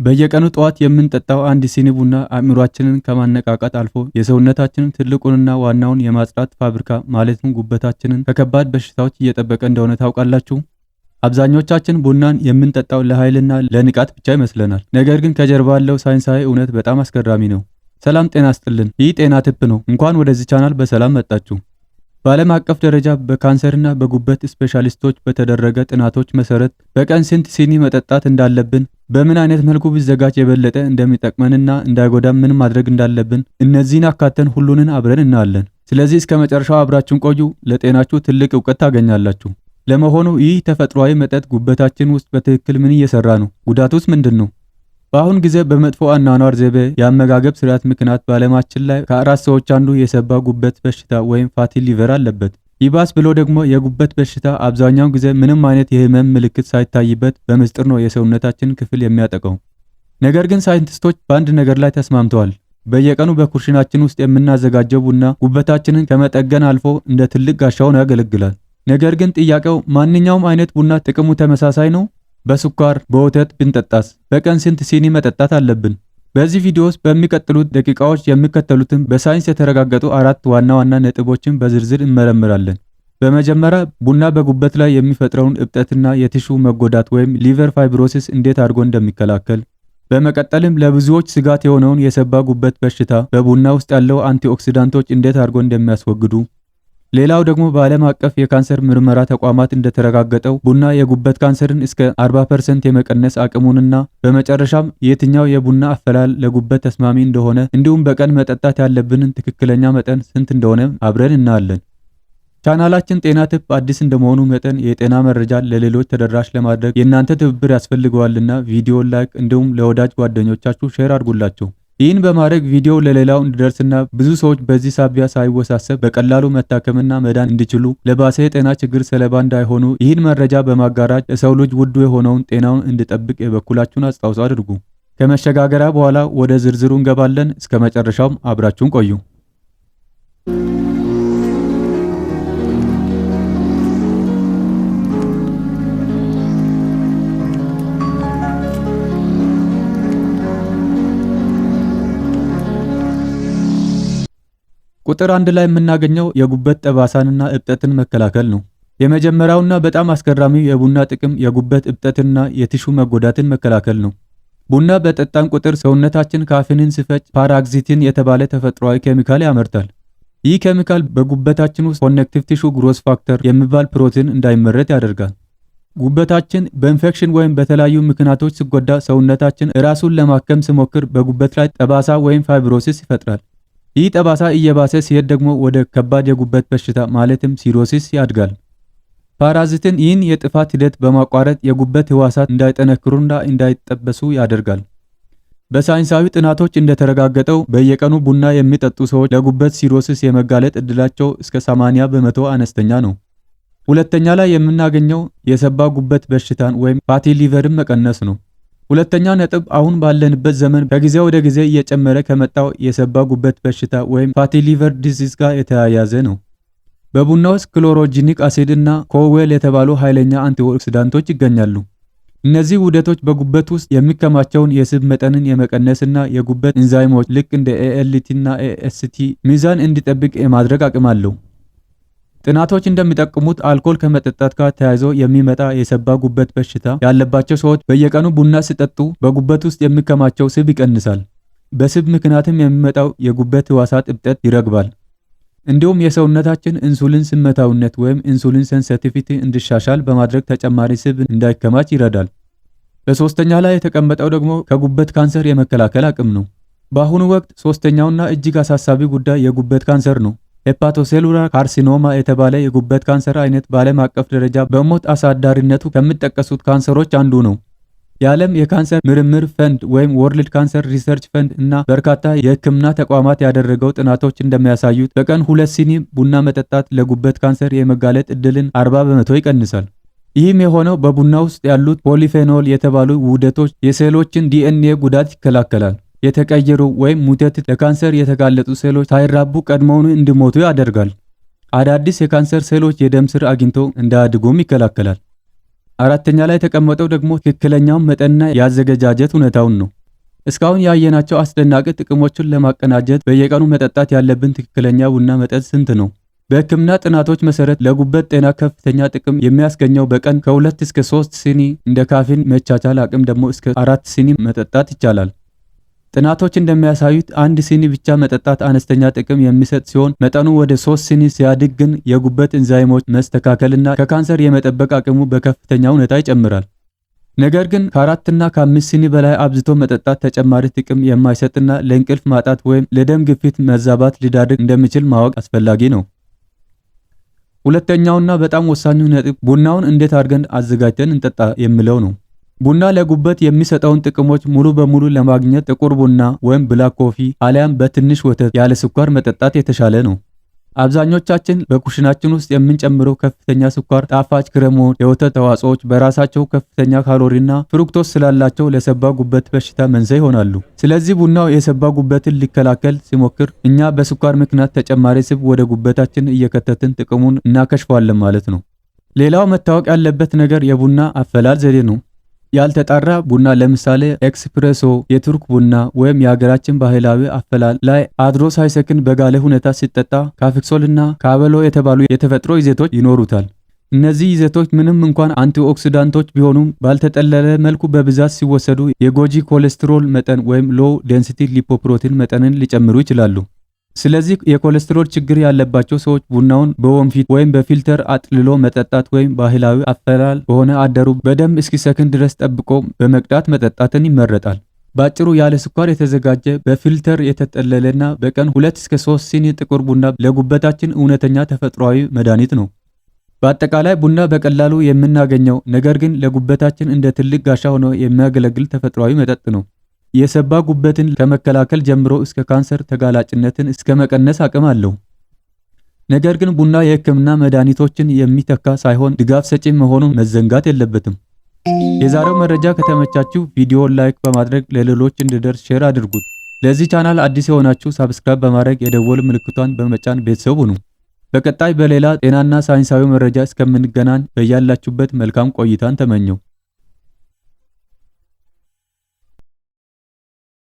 በየቀኑ ጠዋት የምንጠጣው አንድ ሲኒ ቡና አእምሯችንን ከማነቃቃት አልፎ የሰውነታችንን ትልቁንና ዋናውን የማጽዳት ፋብሪካ ማለትም ጉበታችንን ከከባድ በሽታዎች እየጠበቀ እንደሆነ ታውቃላችሁ? አብዛኞቻችን ቡናን የምንጠጣው ለኃይልና ለንቃት ብቻ ይመስለናል። ነገር ግን ከጀርባ ያለው ሳይንሳዊ እውነት በጣም አስገራሚ ነው። ሰላም ጤና ይስጥልን። ይህ ጤና ቲፕ ነው። እንኳን ወደዚህ ቻናል በሰላም መጣችሁ። በዓለም አቀፍ ደረጃ በካንሰርና በጉበት ስፔሻሊስቶች በተደረገ ጥናቶች መሰረት በቀን ስንት ሲኒ መጠጣት እንዳለብን፣ በምን አይነት መልኩ ቢዘጋጅ የበለጠ እንደሚጠቅመንና እንዳይጎዳን ምን ማድረግ እንዳለብን እነዚህን አካተን ሁሉንን አብረን እናያለን። ስለዚህ እስከ መጨረሻው አብራችሁን ቆዩ። ለጤናችሁ ትልቅ እውቀት ታገኛላችሁ። ለመሆኑ ይህ ተፈጥሯዊ መጠጥ ጉበታችን ውስጥ በትክክል ምን እየሰራ ነው? ጉዳቱስ ምንድን ነው? በአሁን ጊዜ በመጥፎ አኗኗር ዘይቤ፣ የአመጋገብ ስርዓት ምክንያት በዓለማችን ላይ ከአራት ሰዎች አንዱ የሰባ ጉበት በሽታ ወይም fatty liver አለበት። ይባስ ብሎ ደግሞ የጉበት በሽታ አብዛኛውን ጊዜ ምንም አይነት የህመም ምልክት ሳይታይበት በምስጢር ነው የሰውነታችን ክፍል የሚያጠቃው። ነገር ግን ሳይንቲስቶች በአንድ ነገር ላይ ተስማምተዋል። በየቀኑ በኩሽናችን ውስጥ የምናዘጋጀው ቡና ጉበታችንን ከመጠገን አልፎ እንደ ትልቅ ጋሻ ሆኖ ያገለግላል። ነገር ግን ጥያቄው ማንኛውም አይነት ቡና ጥቅሙ ተመሳሳይ ነው? በስኳር በወተት ብንጠጣስ? በቀን ስንት ሲኒ መጠጣት አለብን? በዚህ ቪዲዮ ውስጥ በሚቀጥሉት ደቂቃዎች የሚከተሉትን በሳይንስ የተረጋገጡ አራት ዋና ዋና ነጥቦችን በዝርዝር እንመረምራለን። በመጀመሪያ ቡና በጉበት ላይ የሚፈጥረውን እብጠትና የ tissue መጎዳት ወይም liver fibrosis እንዴት አድርጎ እንደሚከላከል፣ በመቀጠልም ለብዙዎች ስጋት የሆነውን የሰባ ጉበት በሽታ በቡና ውስጥ ያለው antioxidant ኦች እንዴት አድርጎ እንደሚያስወግዱ፣ ሌላው ደግሞ በዓለም አቀፍ የካንሰር ምርመራ ተቋማት እንደተረጋገጠው ቡና የጉበት ካንሰርን እስከ 40% የመቀነስ አቅሙንና በመጨረሻም የትኛው የቡና አፈላል ለጉበት ተስማሚ እንደሆነ እንዲሁም በቀን መጠጣት ያለብንን ትክክለኛ መጠን ስንት እንደሆነ አብረን እናያለን። ቻናላችን ጤና ቲፕ አዲስ እንደመሆኑ መጠን የጤና መረጃ ለሌሎች ተደራሽ ለማድረግ የእናንተ ትብብር ያስፈልገዋልና ቪዲዮ like እንዲሁም ለወዳጅ ጓደኞቻችሁ share አድርጉላቸው። ይህን በማድረግ ቪዲዮ ለሌላው እንዲደርስና ብዙ ሰዎች በዚህ ሳቢያ ሳይወሳሰብ በቀላሉ መታከምና መዳን እንዲችሉ፣ ለባሰ የጤና ችግር ሰለባ እንዳይሆኑ ይህን መረጃ በማጋራት የሰው ልጅ ውዱ የሆነውን ጤናውን እንዲጠብቅ የበኩላችሁን አስተዋጽኦ አድርጉ። ከመሸጋገሪያ በኋላ ወደ ዝርዝሩ እንገባለን። እስከ መጨረሻውም አብራችሁን ቆዩ። ቁጥር አንድ ላይ የምናገኘው የጉበት ጠባሳንና እብጠትን መከላከል ነው። የመጀመሪያውና በጣም አስገራሚው የቡና ጥቅም የጉበት እብጠትና የ tissue መጎዳትን መከላከል ነው። ቡና በጠጣን ቁጥር ሰውነታችን ካፊንን ሲፈጭ paraxanthine የተባለ ተፈጥሯዊ ኬሚካል ያመርታል። ይህ ኬሚካል በጉበታችን ውስጥ connective tissue growth factor የሚባል ፕሮቲን እንዳይመረት ያደርጋል። ጉበታችን በኢንፌክሽን ወይም በተለያዩ ምክንያቶች ሲጎዳ ሰውነታችን ራሱን ለማከም ሲሞክር በጉበት ላይ ጠባሳ ወይም fibrosis ይፈጥራል። ይህ ጠባሳ እየባሰ ሲሄድ ደግሞ ወደ ከባድ የጉበት በሽታ ማለትም cirrhosis ያድጋል። paraxanthine ይህን የጥፋት ሂደት በማቋረጥ የጉበት ህዋሳት እንዳይጠነክሩና እንዳይጠበሱ ያደርጋል። በሳይንሳዊ ጥናቶች እንደተረጋገጠው በየቀኑ ቡና የሚጠጡ ሰዎች ለጉበት cirrhosis የመጋለጥ እድላቸው እስከ 80% አነስተኛ ነው። ሁለተኛ ላይ የምናገኘው የሰባ ጉበት በሽታን ወይም fatty liver ን መቀነስ ነው። ሁለተኛ ነጥብ አሁን ባለንበት ዘመን ከጊዜ ወደ ጊዜ እየጨመረ ከመጣው የሰባ ጉበት በሽታ ወይም fatty liver disease ጋር የተያያዘ ነው። በቡና ውስጥ chlorogenic acid እና kawaol የተባሉ ኃይለኛ antioxidant ኦች ይገኛሉ። እነዚህ ውህደቶች በጉበት ውስጥ የሚከማቸውን የስብ መጠንን የመቀነስና የጉበት ኢንዛይሞች ልክ እንደ ALT እና AST ሚዛን እንዲጠብቅ የማድረግ አቅም አለው። ጥናቶች እንደሚጠቁሙት አልኮል ከመጠጣት ጋር ተያይዞ የሚመጣ የሰባ ጉበት በሽታ ያለባቸው ሰዎች በየቀኑ ቡና ሲጠጡ በጉበት ውስጥ የሚከማቸው ስብ ይቀንሳል። በስብ ምክንያትም የሚመጣው የጉበት ህዋሳት እብጠት ይረግባል። እንዲሁም የሰውነታችን ኢንሱሊን ስሜታዊነት ወይም insulin sensitivity እንዲሻሻል በማድረግ ተጨማሪ ስብ እንዳይከማች ይረዳል። በሶስተኛ ላይ የተቀመጠው ደግሞ ከጉበት ካንሰር የመከላከል አቅም ነው። በአሁኑ ወቅት ሶስተኛውና እጅግ አሳሳቢ ጉዳይ የጉበት ካንሰር ነው። Hepatocellular carcinoma የተባለ የጉበት ካንሰር አይነት በዓለም አቀፍ ደረጃ በሞት አሳዳሪነቱ ከሚጠቀሱት ካንሰሮች አንዱ ነው። የዓለም የካንሰር ምርምር ፈንድ ወይም World Cancer Research Fund እና በርካታ የሕክምና ተቋማት ያደረገው ጥናቶች እንደሚያሳዩት በቀን 2 ሲኒ ቡና መጠጣት ለጉበት ካንሰር የመጋለጥ እድልን 40% ይቀንሳል። ይህም የሆነው በቡና ውስጥ ያሉት polyphenol የተባሉ ውህደቶች የሴሎችን ዲኤንኤ ጉዳት ይከላከላል። የተቀየሩ ወይም mutated ለካንሰር የተጋለጡ ሴሎች ሳይራቡ ቀድሞውኑ እንዲሞቱ ያደርጋል። አዳዲስ የካንሰር ሴሎች የደም ስር አግኝተው እንዳያድጉም ይከላከላል። አራተኛ ላይ የተቀመጠው ደግሞ ትክክለኛውን መጠንና የአዘገጃጀት ሁኔታውን ነው። እስካሁን ያየናቸው አስደናቂ ጥቅሞችን ለማቀናጀት በየቀኑ መጠጣት ያለብን ትክክለኛ ቡና መጠን ስንት ነው? በሕክምና ጥናቶች መሰረት ለጉበት ጤና ከፍተኛ ጥቅም የሚያስገኘው በቀን ከ2 እስከ 3 ሲኒ፣ እንደ ካፌን መቻቻል አቅም ደግሞ እስከ 4 ሲኒ መጠጣት ይቻላል። ጥናቶች እንደሚያሳዩት አንድ ሲኒ ብቻ መጠጣት አነስተኛ ጥቅም የሚሰጥ ሲሆን፣ መጠኑ ወደ 3 ሲኒ ሲያድግ ግን የጉበት ኤንዛይሞች መስተካከልና ከካንሰር የመጠበቅ አቅሙ በከፍተኛ ሁኔታ ይጨምራል። ነገር ግን ከ4ና ከ5 ሲኒ በላይ አብዝቶ መጠጣት ተጨማሪ ጥቅም የማይሰጥና ለእንቅልፍ ማጣት ወይም ለደም ግፊት መዛባት ሊዳርግ እንደሚችል ማወቅ አስፈላጊ ነው። ሁለተኛውና በጣም ወሳኙ ነጥብ ቡናውን እንዴት አድርገን አዘጋጅተን እንጠጣ የሚለው ነው። ቡና ለጉበት የሚሰጠውን ጥቅሞች ሙሉ በሙሉ ለማግኘት ጥቁር ቡና ወይም black coffee አሊያም በትንሽ ወተት ያለ ስኳር መጠጣት የተሻለ ነው። አብዛኞቻችን በኩሽናችን ውስጥ የምንጨምረው ከፍተኛ ስኳር፣ ጣፋጭ ክሬሞች፣ የወተት ተዋጽኦዎች በራሳቸው ከፍተኛ ካሎሪና fructose ስላላቸው ለሰባ ጉበት በሽታ መንስኤ ይሆናሉ። ስለዚህ ቡናው የሰባ ጉበትን ሊከላከል ሲሞክር እኛ በስኳር ምክንያት ተጨማሪ ስብ ወደ ጉበታችን እየከተትን ጥቅሙን እናከሽፈዋለን ማለት ነው። ሌላው መታወቅ ያለበት ነገር የቡና አፈላል ዘዴ ነው። ያልተጣራ ቡና፣ ለምሳሌ ኤክስፕሬሶ፣ የቱርክ ቡና ወይም የሀገራችን ባህላዊ አፈላል ላይ አድሮ ሳይሰክን በጋለ ሁኔታ ሲጠጣ cafestol እና kahweol የተባሉ የተፈጥሮ ይዘቶች ይኖሩታል። እነዚህ ይዘቶች ምንም እንኳን antioxidant ኦች ቢሆኑም፣ ባልተጠለለ መልኩ በብዛት ሲወሰዱ የጎጂ ኮሌስትሮል መጠን ወይም low density lipoprotein መጠንን ሊጨምሩ ይችላሉ። ስለዚህ የኮሌስትሮል ችግር ያለባቸው ሰዎች ቡናውን በወንፊት ወይም በ filter አጥልሎ መጠጣት ወይም ባህላዊ አፈላል በሆነ አደሩ በደንብ እስኪሰክን ድረስ ጠብቆ በመቅዳት መጠጣትን ይመረጣል። በአጭሩ፣ ያለ ስኳር የተዘጋጀ፣ በ filter የተጠለለና በቀን 2 እስከ 3 ሲኒ ጥቁር ቡና ለጉበታችን እውነተኛ ተፈጥሯዊ መድኃኒት ነው። በአጠቃላይ ቡና በቀላሉ የምናገኘው፣ ነገር ግን ለጉበታችን እንደ ትልቅ ጋሻ ሆኖ የሚያገለግል ተፈጥሯዊ መጠጥ ነው። የሰባ ጉበትን ከመከላከል ጀምሮ እስከ ካንሰር ተጋላጭነትን እስከ መቀነስ አቅም አለው። ነገር ግን ቡና የሕክምና መድኃኒቶችን የሚተካ ሳይሆን ድጋፍ ሰጪ መሆኑን መዘንጋት የለበትም። የዛሬው መረጃ ከተመቻችሁ ቪዲዮውን like በማድረግ ለሌሎች እንዲደርስ share አድርጉት። ለዚህ ቻናል አዲስ የሆናችሁ subscribe በማድረግ የደወል ምልክቷን በመጫን ቤተሰብ ሁኑ። በቀጣይ በሌላ ጤናና ሳይንሳዊ መረጃ እስከምንገናኝ በያላችሁበት መልካም ቆይታን ተመኘሁ።